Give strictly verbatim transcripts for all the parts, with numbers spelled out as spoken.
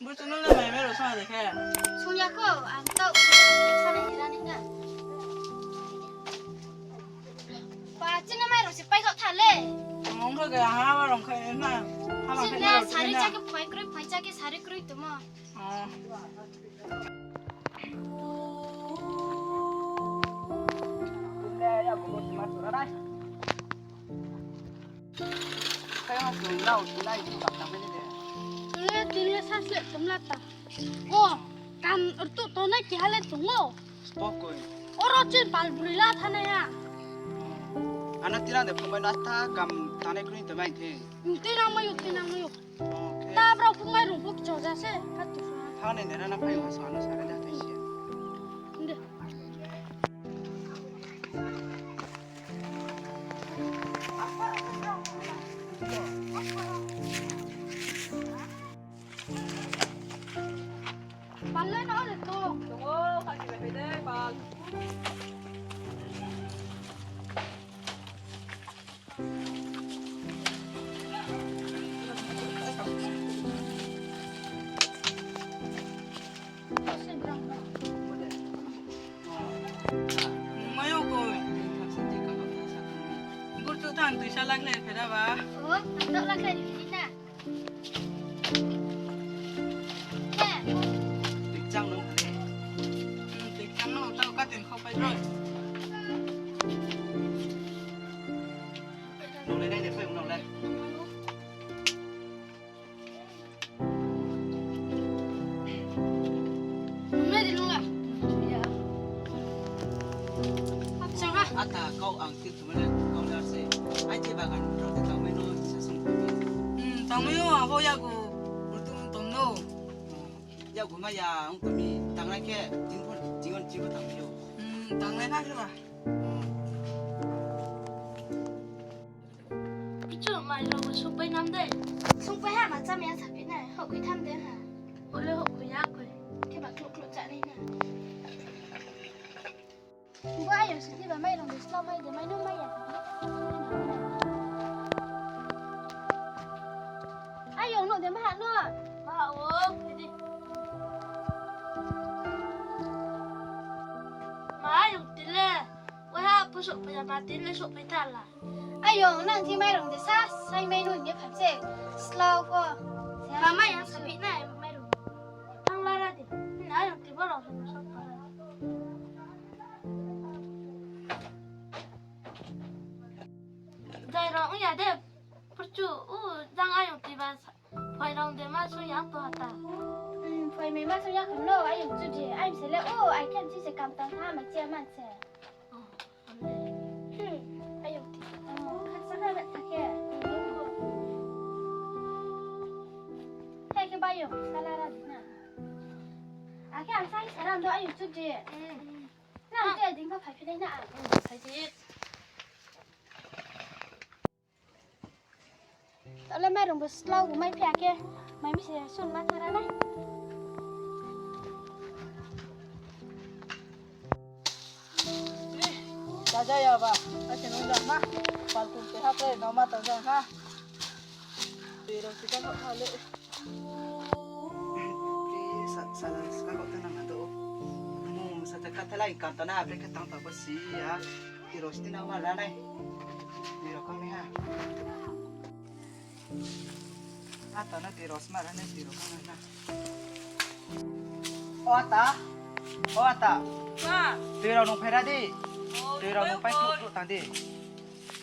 Bo chini le mai mai rao song de khe. Song ya kho, ang tau sa nai ni ra nai na. Ba, chini mai rao se pai kho tha le. Ang kho ga ha ba rong khai na. Ha ba chini khai le na sari cha khe phai kroi, phai cha khe sari kroi tongmo. Oh. Kaya sung lau, sung lai, sung lai, sung lai. Tile, tile, sa se, tum la ta. O, kam rtu tongnai keha le tong ou. Spokoi. Oro chin pal broi la thanai ha. Ano tila de phungbai no asta kam tanai kroi tongmai the. Tui nang mai ou, tui nang mai ou. Okay. Ta brao phungbai rung phuk choja se, ka tu sa. Thanai nera na phai ha sa ano sara da thai se. Nde. Pal le no le to. Tong ou, kha khe bai de, pal. Mayo koi. Burchu thang tuisa lakhlai phera ba. O, ang tau lakhlai ri na. Tuichang no. Hmm, tuichang no, tau katin khau pai roi. Nung le nai de phai nung le. Nung nai di nung la. Ya. Acha ha. Ata kau ang ti thumai le kau le se. Ai ti bagan rao te tangmai no sa sung. Hmm, tangmai yo abo yago. Burtu tong no. Yago ma ya ang tong mi tangnai khe tin phon tin on ti bo tangmai yo. Hmm, tangnai na khe ba. Kichu mai rao bo sungpai nam de. Sungpai ha ma chá mai ya saphi nai, hokhui tham de ha. Hokle hokhui ya koi. Khe ba kluk kluk chá nai na. Bo ayong sidi ba mai rao bo slau mai de mai no mai ya. Ayong no de ma ha no. Ma ha o, phai di. Ma ayong tile. Waiha pho souhphai ya, ma tini le souhphai tha la. Ayong, nang ti mairung de sa, sai mai nung ye phai se, slau pho. Ma mai ya saphi nai mairung. Thang la ra di. Ayong ti bo rao se souhphai. Jai rao ong ya de, purchu, u, jang ayong ti ba sa. Phoi rao de ma sung ya to hata. Hmm, phoi mai ma sung ya kham no, ayong chu di, ayong se le, o, ai khen chi se kam tang tha, ma chi man se. Hmm, ayong ti. Khaksa kha bet tha khe. Hai khe ba ayong, sala ra di na. Akhe ang sai sara do ayong chu di. Hmm. Nang te ding pho phai phi nai na ang. Hmm, phai di. Tale mairung bo slau bo mai phi ya khe, mai mi se sun ma thara nai. Chaja ya ba, ake nung jang na, palkun te hap le no ma ta jang ha. Tui rao si ka no ha le. Sa, sa, sa, ka ko te nang ha do. Mung sa te ka te lai kam ta na, bre khe tang ta bo si ya. Tui rao si te nang ma ra nai. Tui rao kang ni ha. Ata na tui rao sma ra nai, tui rao kang na. O ata. O ata. Ma. Tui rao nung phai ra di. O, tui rao nung phai phai kru kru tang di.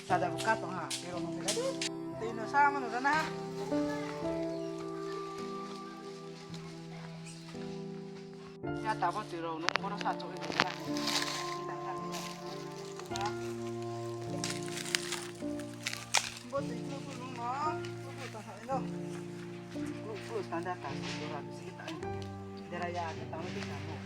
Sada bu ka tong ha, tui rao nung phai ra di. Tui no sa ma no ra na. Ya tabo tui rao nung boro sa chouh ni na. Bo tui kru kru nung no, kru kru ta ha no. Kru kru ta da ta, kru ra bisi ta. Dera ya, ta tang ni ta no.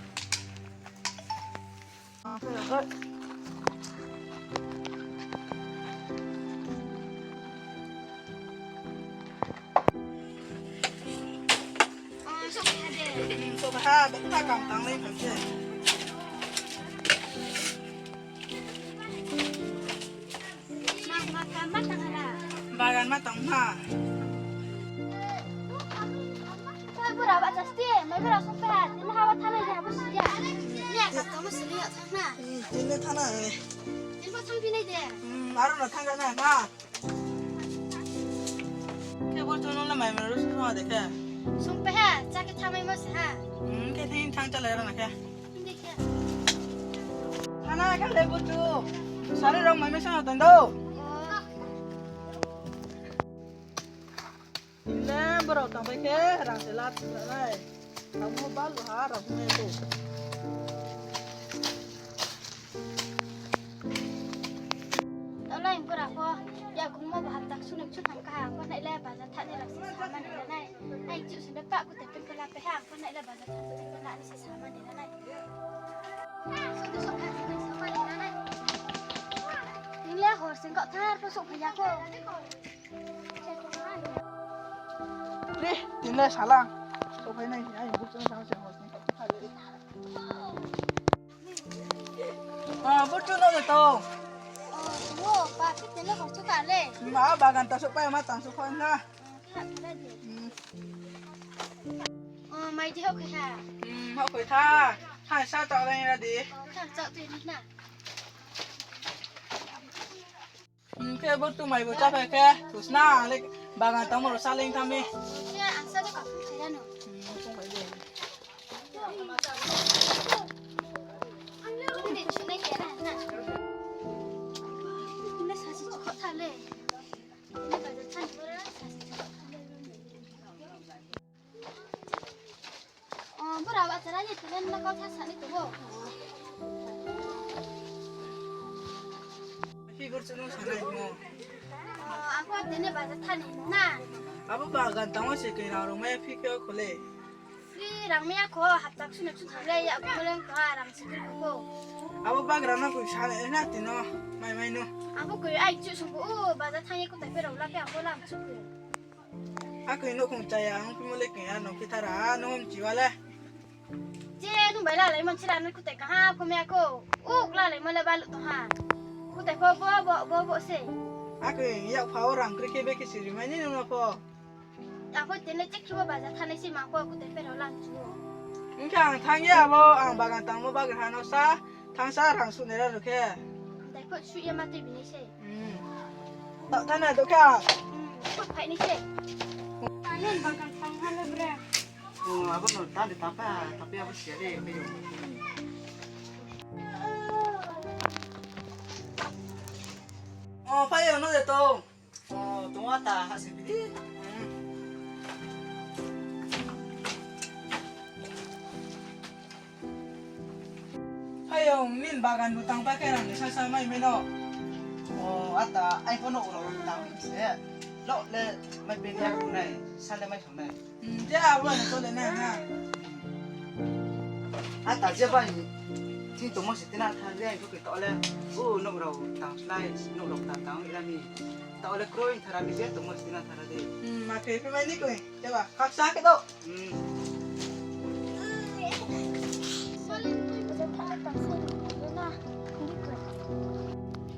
Soba ha, betha kam tang lai phai se. Bagan ma tang ha. Bura ba Sasti, mai bera sung pe ha, tini hawa thanai de, abo si ya. Ni a kap tamo sini ya thang na. Hmm, tini thanai. Tini bo thang phi nai de. Hmm, aro no thang na na. Khe bo tu no na mai mero sung sung de khe. Sung pe ha, cha khe thamai mo se ha. Hmm, khe thing thang cha le ra na khe. Hindi khe. Thana khe le bo tu. Sari rong mai me sa na tong do. Oh. Ile borok tangbai khe rang se lap nai. Rang mo balu ha rang mo ko. Tolai bora ko ya kumo bahap tak sunik chu thang ka ha ko nai le bazar thani rang se sama ni nai. Ai chu sinde pa ku te pin pela pe ha ko nai le bazar thani pin pela ni se sama ni nai. Sudu sok ha ni sama ni nai. Ile hor sing ko thar ko sok ya ko. Ri, tini le salang. Sophai nai, ai, buchu no tang se hor sing. Ah, buchu no le tong. Oh, tong o, pa, khe tini le hor sing ka le. Ma, bagan ta sophai ma tang sophai na. Hmm. Oh, mai di hok kha. Hmm, hok kha. Tha sa ta lai ra di. Oh, tha sa tu na. Hmm, khe bo tu mai bo cha phai khe, tusna, le bagan tamo ro sa leng thami. Khe ang sa de ka phung khe ya no. Hmm, phung bai de. Ang le ro de chu nai khe na na. Ang le sa si chu kho tha le. Ang le ba de tha ni bo ra sa si chu kho tha le. Oh, bora ba chara ye tene na kau tha sa ni tubo. Phi gur chunu sa nai mo. Oh, ako tene ba tha ni na. Abo bagan tamo se khe rang rong mai phi khe khole. Phi rang mai ya kho hapta sunu chu thang le ya ko leng ko rang se khe ko. Abo bagra na ko sa na tino mai mai no. Abo ko ai chu sung ko o ba tha ye ko ta pe rau la pe ako lam chu ko. Akoi nouhkhong chaya ang phimo le keng ya nong khe thara, nung mchi wa le. Je, nung bai lalai mon sira nung kutai kaha, phome ako. Uk lalai mon le balu tong ha. Kutai pho bo, bo, bo, bo se. Akoi yak pha o rang kri khe be khe siri mai ni nung no pho. Ako tene chek khe bo baza thanai se ma ko kutai phe rao lang chu. Wngkha ang thang ya abo, ang bagan tangmo bagra ha no sa, thang sa rang suni ra rukhe. Dai pho su ya ma tui bini se. Hmm. Ta thana do kha. Hmm, kut phai ni se. Ani bagan tang ha le bre. Oh, abo no ta de ta pa, ta pe abo sia de, pe yo. Oh, pa yo no de to. Oh, tong wa ta ha se bi di. Hmm. Hayong, nini bagan bo tang pa khe rang ni sa sa mai meno. O, ata, ai pho nouh rao tang se. Lo le mai pe ni ya khunai, sa le mai thongnai. Hmm, je abo no to le na ha. Ata je bai, thing tongmo se tina tha je, ai pho khe to le. O, nouh rao tang slái, nouh rao tang tang ira ni. To le kroi thara ni je tongmo se tina thara de. Hmm, ma khe phe mai ni koi. Jeba, khaksa khe do. Hmm.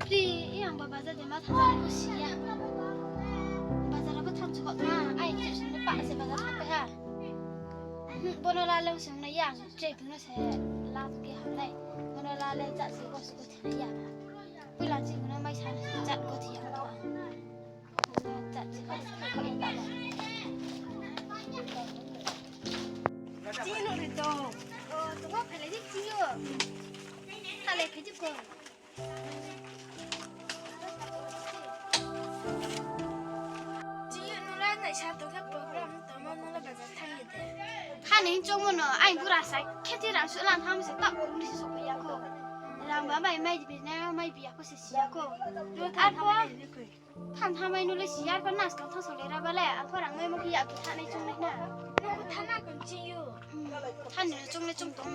Pri, i ang ba bazar de ma thang ko siya. Bazar ko thang chukot na, ai je sini pa se bazar thang pe ha. Hmm, bono la le song na ya, je pino se la ke ha nai. Bono la le ja se ko se ko thang ya. Pula se bono mai sa ja ko thang ya. Chini ri to. O, tongma phailai di chini o. Thalai khe di ko. Chini no la nai sa to khe program tamo no la bazar thang ye de. Khani chongmo no, ai bura sa khe ti rang su lang tham se ta ko ni su ko ya ko. Rang ba mai mai bi na mai bi ya ko se si ya ko. Ar ko. Than tha mai no le si ya, ar pho naskang thang song le ra ba le, ang pho rang mai mo khe yak bi thanai chung nai na. Nung pho thana kon ching yo. Hmm, than ni chung le chung tong.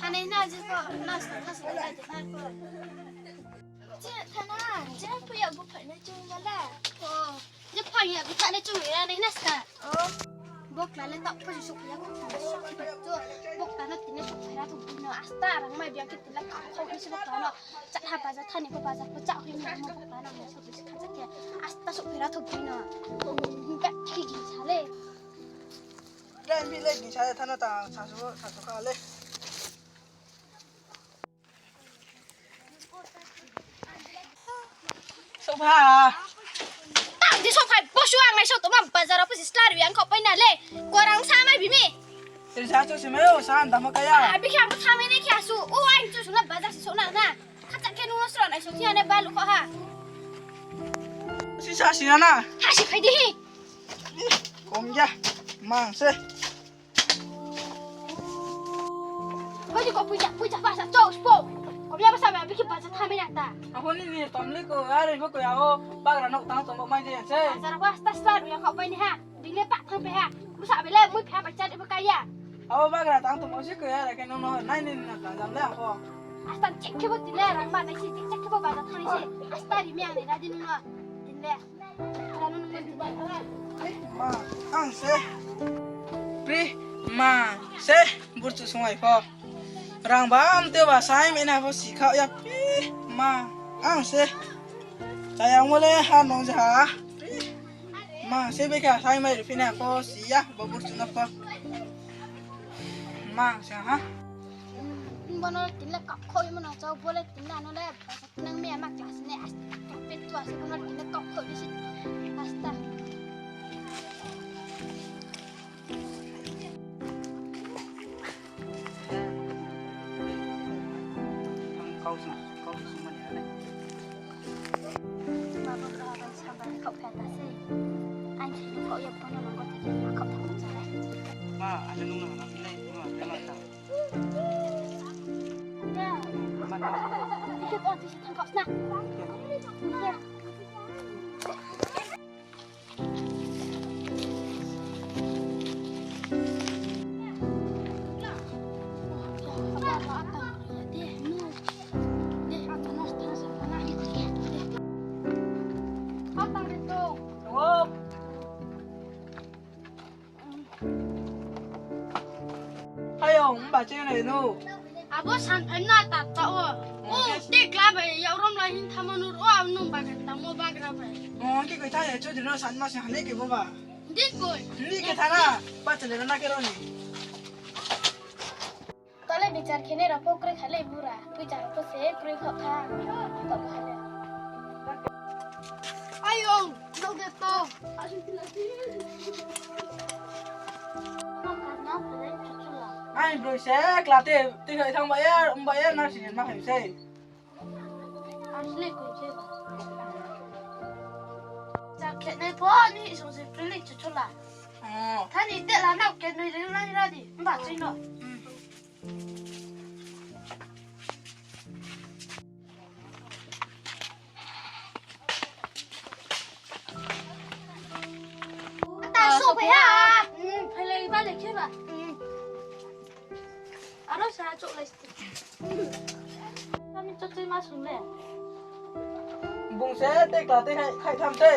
Thanai na je pho naskang thang song le ra je na pho. Je thana, je pho yak bo phainai chung ba le. O, je pho yak bi thanai chung le ra nai naskang. O. Bokla le tak pho sok ya ko. Sok ya to. Bokla no tini sok ya to no asta rang mai biang khe tila ka khau ni se bokla no. Chat ha bazar thani ko bazar ko chat hoi ni mo bokla no mo sok se kha chat ya. Asta sok phira thok di no. Ga ki gi sa le. Dai mi le ni sa thana ta sasu sasu kha le. Sokha. Tang di sokha, bosu ang nai sok toma bazar o pusi sla ri ang kho pai na le. Korang sa mai bimi. Tei sa chu si mai o, sa anda ma kaya. Abi khe ang tha mai nai khe asu. O ang chu suna bazar si sok na na. Khacha khe nung no sra nai sok thia ne balu kho ha. Si sa si na na. Ha si phai di hi. Kom ya. Mang se. Hoi di ko puja, puja basa chau spo. Ko bia basa ma biki basa tha mai na ta. Ako ni ni tom le ko, are bo ko ya o, bagra nok tang tong bo mai de se. Basa ko asta star ya ko pai ni ha. Ding le pa thang pe ha. Musa be le mui pha ba cha de ba kaya. Abo bagra tang tong bo si ko ya, are ke no no, nai ni na tang jam le ako. Asta chek ke bo ti le, rang ma nai si chek ke bo basa tha ni si. Asta ri mi ang ni na di no. Din le. Ma, ang se. Pri, ma, se, burchu sungai pho. Rang ba am te ba sai me na pho si kha ya, pri, ma, ang se. Chayang mo le ha nong ja ha. Pri, ma, se be kha sai mai ri phi na pho si ya, ba burchu na pho. Ma, se ha. Bono tin le kap khoi mo na chau bo le tin le ano le. Nang me ama class ne as, kapet tu ase kono kine kok kok di si. Asta. Kau sung, kau sung mana ada? Mama berapa sabar kau kata sih? Anjing kau ya pernah nangkau tadi kau tak percaya. Ma, ada nung nang nang nilai, ma, memang tak. Ayo, mba chini no. Abo san phaim na ta ta o. O, te kla bai ya rom la hin thamo nur o, abo nung bagra tamo bagra bai. O, ki koi tha ya chudri no san ma se hale ke bo ba. Di koi. Ni ke thana, pa chele na ke ro ni. Tole bichar khene rao pho kroi kha le bura, bichar pho se kroi kha kha, to kha le. Ayo, dok de to. Ai, broi se kla te, te khai thang ba ya, ba ya na si ma hai se. Asle koi se ba. Chak khe nai pho ni song se pili chuchula. Oh. Thani te la nau ke noi le lai ra di. Mba chino. Hmm. Ata so phe ha. Hmm, phe le ba le khe ba. Hmm. Aro sa chok lai. Kami chok choi ma sung le. Bung se te kla te khai, khai tham te.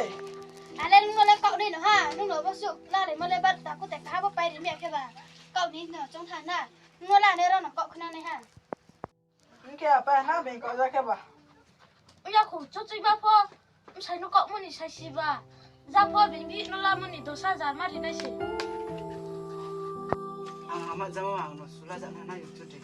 Ale nung no le kau ni no ha, nung no bo su la le mo le bar ta ku te ka bo pai ri mi khe ba. Kau ni no chong tha na. Nung no la ne ro no kau khna ne ha. Nung khe apa na beng kau ja khe ba. Oya khu chok choi ba pho. Bsai no kaohmo ni saisi ba. Japho bini bihih no lamo ni dos hajar ma ri nai se. Ang ama jama ang no sula jana nai chuti.